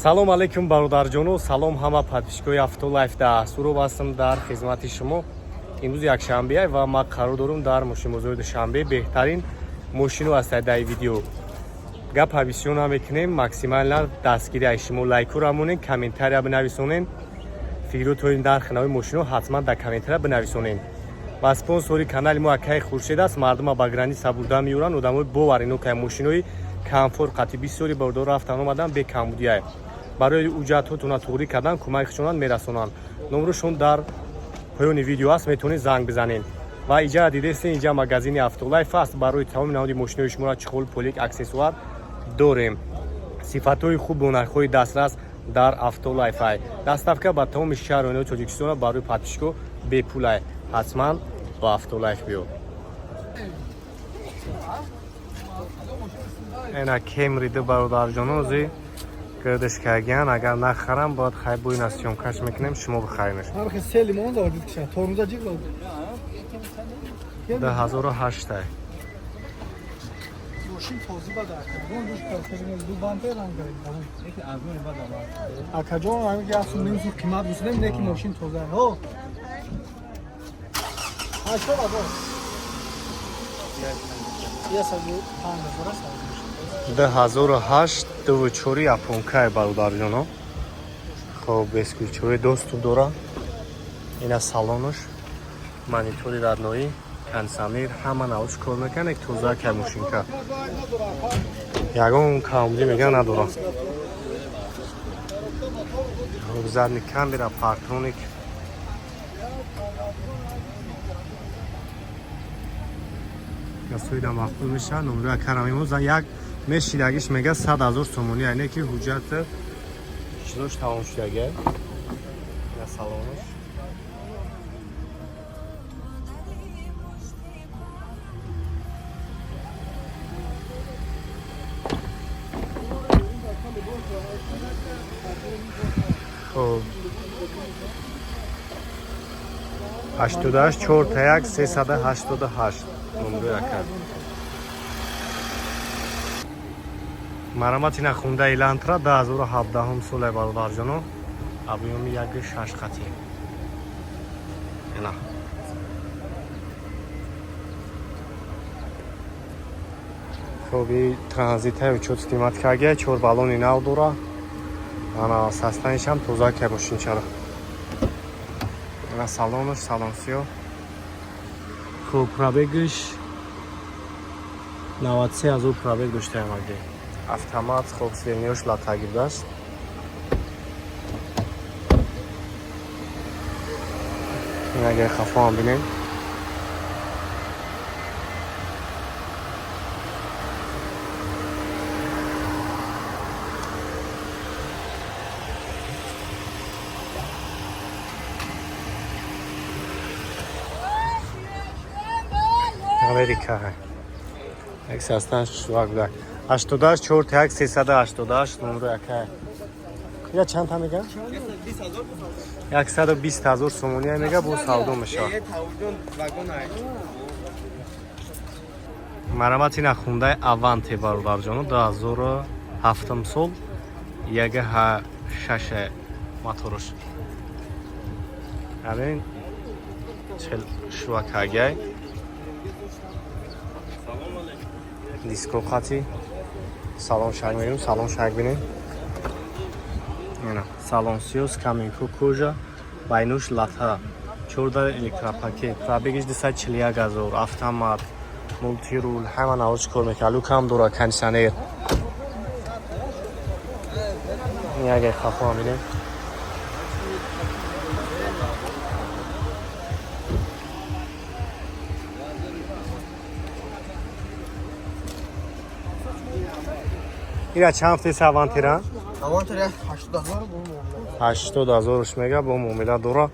Салом алейкум, бародарҷону, салом ҳама подписчикои Автолайф. Дар Суроб ҳастам, дар хизмати шумо. Имрӯз якшанбе ва ман қарор дорам дар мошинбозори Душанбе. Беҳтарин мошину ҳастад дар видео. Гапа бисёр намекунем, максимально дастгирии шумо, лайкура монен, комментария бинависонен, фикротои нархи нави мошино ҳатман дар комментария бинависонен. Ва спонсори канали мо акаи Хуршед аст. Мардума ба граница бурда меёранд, одамои боварино ка мошинои комфорт қати бисёри бордор рафтан омадан бекамбудия. Барои ҳуҷҷатҳотона туғрӣ кардан кӯмак хушонанд, мерасонанд. Номрошон дар поёни видео аст, метавонед занг бизанед. Ва иҷа дидестен, иҷа магазини Автолайф аст. Барои тамоми намуди мошинои шуморо чехол, полик, аксессуар дорем. Сифатҳои хуб бо нархҳои дастрас дар Автолайфай. Доставка ба тамоми шаҳру ноҳияи Тоҷикистона барои подписчико бепулай. Ҳатман ба Автолайф биё. Ена Кемриду, бародарҷонози, гирдиш кагиян. Агар нахарам, бояд хай буина съёмкаш мекунем, шумо бихаринаш. Нархи се лимон заводит киша. Тормоза ҷиқ дод. 2008. Мошин тозӣ бада. Акаҷон душ кардем, ду бампер ранг кардем. Акаҷон, ҳамин ки як сум ним сум қимат гусидем, не ки мошин тоза. Ҳо. 80,000. 105,000 аст. 2008, дуву чори, японкай, бародарҷоно. Хоб, бесключевой доступ дора. Ина салонош, монитори родной, кондиционер, ҳама навош кор мекунад, як тоза кай мошинка, ягон камбудӣ мега надора. Хоб, задний камера, парктроник. Гасоида маъқул мешавад, номрои акара мемоза. Як мешидагиш мега 100,000 сомонӣ, айне ки ҳуҷҷат чизош тамом шудага. Ина салонош. Хоб, 88 41 388 номрои ака. Марамати нахунда Элантра, 2017 соле, бародарҷоно, объёми 1,6 қати. Ина хоби транзитаи учёт снимать каргия, чор баллони нав дора. Ана состояниешам тоза ка мошинчаро. Ина салонош, салон сиё. Хуб, пробегаш 93,000 пробег доштаем аги. Автомат, хоб, сиденьёш латаги будааст. Ин агар хафоам бинем. Америка як састан шувак буда. 88 4 1 388 номро яка. Я чанд та мега? 120,000 сомонӣ мега, бо савдо мешавад. Марамати нахундаи Аванте, бародарҷоно, 2007 сол, 1,6 моторш. Ҳамин чел шувакагай. Диско қати салон шак мегирем, салон шак бинем. Ина салон сиёс, каминку кожа, байнуш лата, чорда электропакет, пробегиш 241,000, автомат, мультируль, ҳама навош кор мекунад, люкам дора, кондиционер. Ягай хафо бинем. Ира чанд фтеса Авантира? Авантира 80,000 бо муомила. 80,000 мега, бо муомила дора.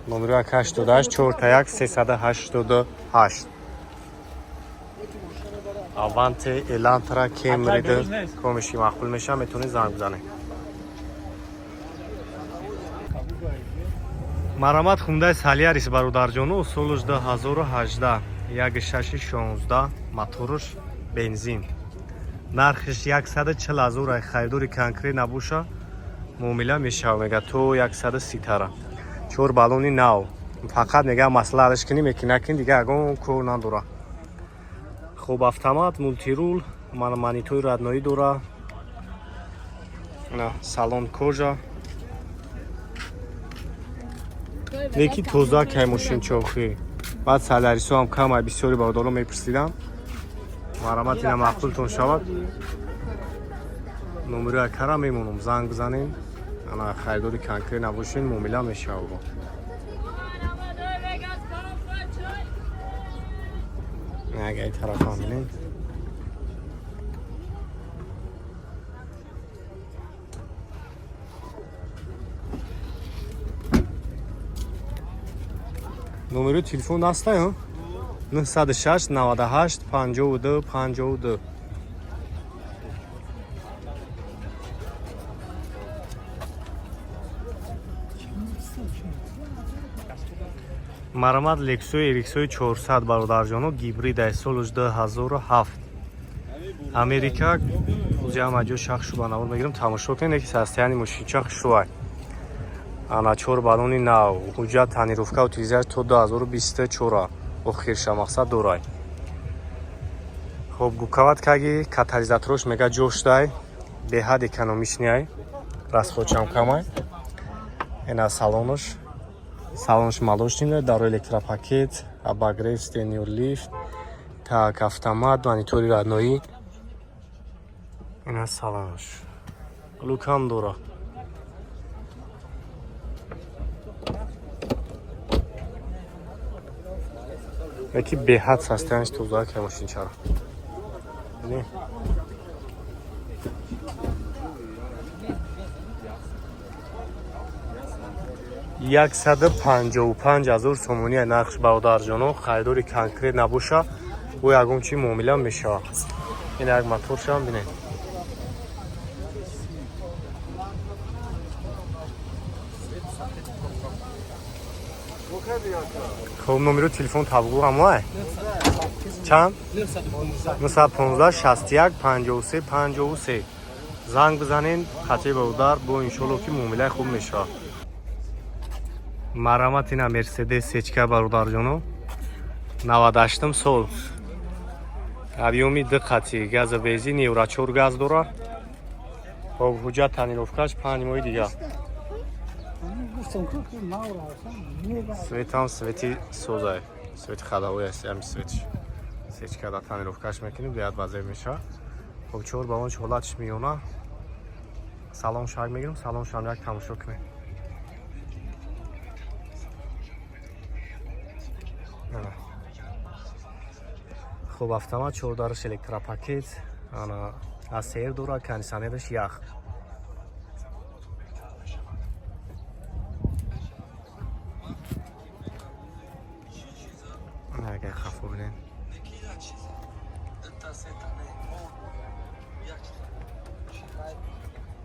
Номери 88 41 388. Аванте, Элантра, Кемрида комиши маъқул меша, метавонед занг бизанед. Марамат хундаи Солярис, бародарҷону, солуш 2018, 1,6 16 моторуш, бензин. Нархиш 140 ҳазор, ай харидори конкрет набоша, муомила мешава, мега, то 130 тара. Чор баллони нав. Фақат мега, маслиҳаташ кунӣ, меки накунӣ, дига ягон кор надора. Хуб, автомат, мультирул, мана монитори родной дора. На салон кожа. Неки тоза кай мошинчохи. Баъд салярисо ҳам кам ай, бисёри бародаро мепурсидам. Марҳамат, ина маъқултон шавад. Номери акара мемонам, занг бизанем. Ана харидори конкрет набошен, муомила мешавад. Агар ин тараф ҳам бинем. Номери телефон ҳастай, 906 98 52 52. Марамат, Лексуи RX-ои 400, бародарҷоно, гибрид ай, солуш 2007, Америка. Ози ҳама ҷо шах шуба навор мегирам, тамошо кунед, ки состояние мошинча хушрӯай. Ана чор баллони нав, ҳуҷҷат, тонировка, утилизация то 2024 охирша мақсад дорай. Хоб, гукават каги, катализаторош мега ҷоштай, беҳад экономичный ай, расход чам камай. Ина салонош, салонш молочный, даро электропакет, обогрев сидений, лифт, так, автомат, монитори родной. Ина салонш люкам дора. Яки беҳад состояние ш тоза ка мошинчаро. Не? 155 000 сомонӣ нархш, бародарҷоно. Харидори конкрет набоша, бо ягон чи муомила мешавад. Ин як моторшам бинед. Хоб, номеру телефон табгу ҳамоай чанд? 915 61 53 53 занг бизанен. Хати бародар, бо иншолло ки муомилаи хуб мешавад. Марҳамат, ина Мерседес сечка, бародарҷоно, 98 сол, объём и ду қати, газа, бензин, евро 4 газ дора. Хоб, ҳуҷҷат, тонировка ш 5 моҳи дига. Свет ам свети созай, свети ходовой аст. Ами светиш сечка да тонировка ш мекунем, беяд вазер мешавад. Хоб, чор баллонш ҳолатш миёна. Салон шак мегирам, салон шам як тамошо кунем. Ана. Хуб, автомат, чордараш электропакет, ана АСР дора, кондиционераш ях. Ана, агар хафо бинед.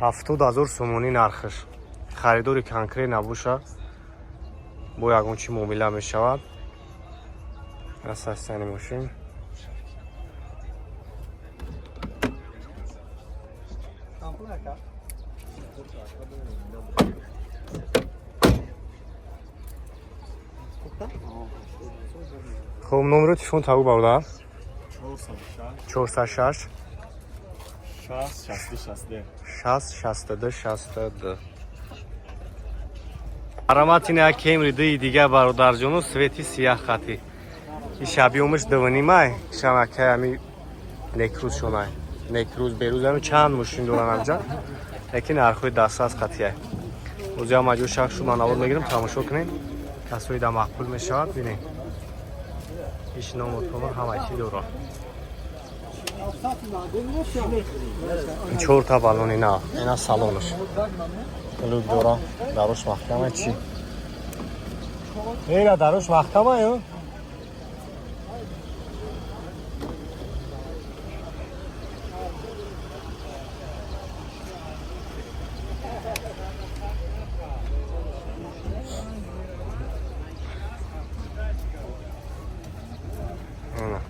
70 000 сомонӣ нархаш. Харидори конкрет набоша, бо ягон чи муомила мешавад. Состояние мошин. Хуб, номери телефон табу, бародар? 406 60 62 62. 60 62 62. Марамат, ина як Кемри дуи дига, бародарҷону, цвет и сиях хати. Иш объём аш дувнимай, шамакай ами некрӯз шонай. Некрӯз берӯз ами чанд мошин доран амҷа. Лекин нархҳои дастрас қатияй. Ози ҳама ҷо шах шуд, ман навор мегирам, тамошо кунем. Касои да маъқул мешавад, бинед. Иш ному томор ҳама чӣ дорад. Чорта баллони нав, ина салонаш. Люк дора, дарош маҳкама чӣ? Эра, дарош маҳкама ё? Ана.